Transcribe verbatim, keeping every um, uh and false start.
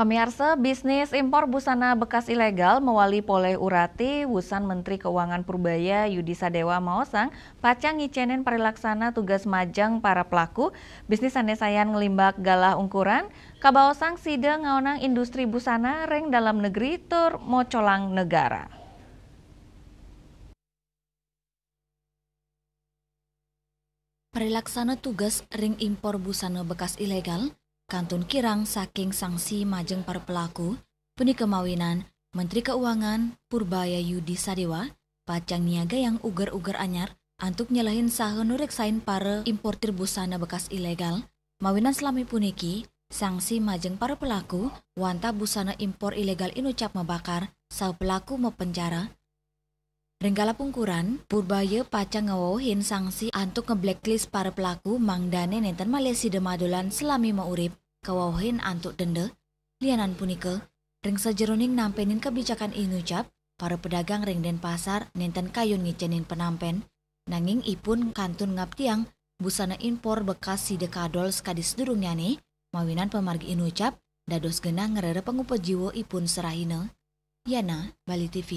Pamiarsa, bisnis impor busana bekas ilegal mawali polih urati, wusan Menteri Keuangan Purbaya Yudi Sadewa maosang pacang ngicénin parilaksana tugas majeng para pelaku bisnis ané sayan nglimbak galah ungkuran, kabaosang sida ngaonang industri busana ring dalam negeri tur mocolang negara. Parilaksana tugas ring impor busana bekas ilegal kantun kirang saking sanksi majeng para pelaku, punika mawinan Menteri Keuangan Purbaya Yudi Sadewa pacang niagayang uger-uger anyar antuk nyelehin saha nureksain para importir busana bekas ilegal. Mawinan salami puniki, sanksi majeng para pelaku wantah busana impor ilegal inucap mabakar, saha pelaku mapenjara. Ring galah pungkuran, Purbaya pacang ngawauhin sanksi antuk ngeblacklist para pelaku mangdané nénten malih sida madolan salami maurip, kawauhin antuk denda. Lianan punika, ring sajeroning nampénin kabijakan inucap, para pedagang ring Dénpasar nénten kayun ngicénin penampén, nanging ipun kantun ngaptiang busana impor bekas sida kadol sakadi sadurungnyané, mawinan pamargi inucap dados genah ngrereh pangupa jiwa ipun sarahina. Yana, Bali T V.